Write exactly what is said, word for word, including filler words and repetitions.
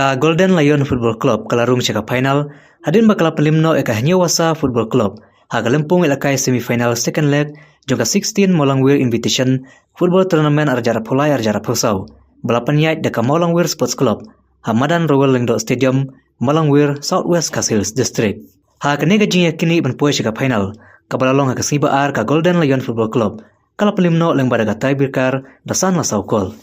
Ka Golden Lion Football Club ka la rung sha ka final hadien ba ka la pynlip noh ïa ka Hynñiewasa Football Club ha ka lympung ïalehkai semi-final second leg jong ka sixteen Mawlangwir Invitation Football Tournament arhajar arphew lai arhajar arphew saw, ba la pynïaid da ka Mawlangwir Sports Club ha madan Rowell Lyngdoh Stadium, Mawlangwir, South West Khasi Hills District. Ha kane ka jingïakynduh ban poi sha ka final, kaba la long ha ka sngi ba ar, ka Golden Lion Football Club ka la pynlip noh lyngba da ka tiebreaker da san la saw kol.